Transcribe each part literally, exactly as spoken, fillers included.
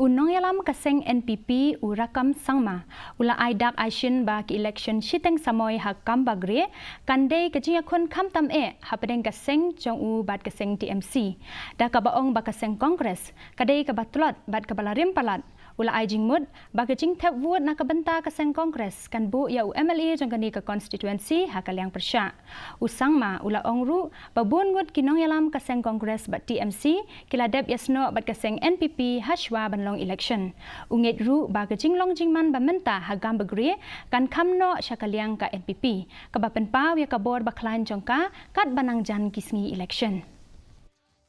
U nongïalam ka seng N P P, u Rakkam Sangma, u la ai dak ai shin ba ka election shiteng samoi ha Gambegre kan dei ka jingïakhun khamtam eh hapdeng ka seng jong u bad ka seng T M C, da kaba ong ba ka seng Congress ka dei kaba tlot bad kaba la rim palat. U la ai jingmut ba ka jingthep vote na ka bynta ka seng Congress kan buh ïa u M L A jong kane ka constituency ha ka liang pyrshah. U Sangma u la ong ruh ba bun ngut ki nongïalam ka seng Congress bad T M C ki la dep ïasnoh bad ka seng N P P hashwa ban long election. U ngeit ruh ba ka jinglong jingman ba mynta ha Gambegre kan kham noh sha ka liang ka N P P, kaba pynpaw ïa ka bor ba khlaiñ jong ka katba nang jan ki sngi election.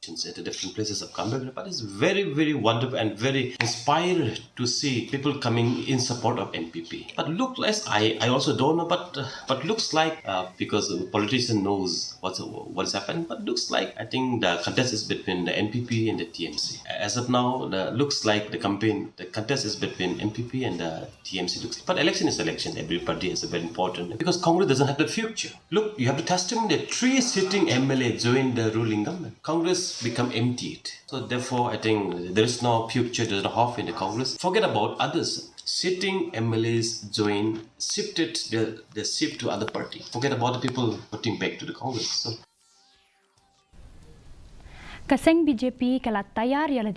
At the different places of Gambegre, but it's very, very wonderful and very inspired to see people coming in support of N P P. But look like, I, I also don't know, but uh, but looks like, uh, because the politician knows what's what has happened, but looks like, I think, the contest is between the N P P and the T M C. As of now, the looks like the campaign, the contest is between N P P and the T M C. Looks, but election is election. Every party is very important because Congress doesn't have the future. Look, you have the testimony that three sitting M L A joined the ruling government. Congress become emptied. So therefore, I think there is no future, there is no hope in the Congress. Forget about others. Sitting M L As joined, shifted the, the ship to other party. Forget about the people voting back to the Congress. So Ka seng B J P ka la tayar ïa lade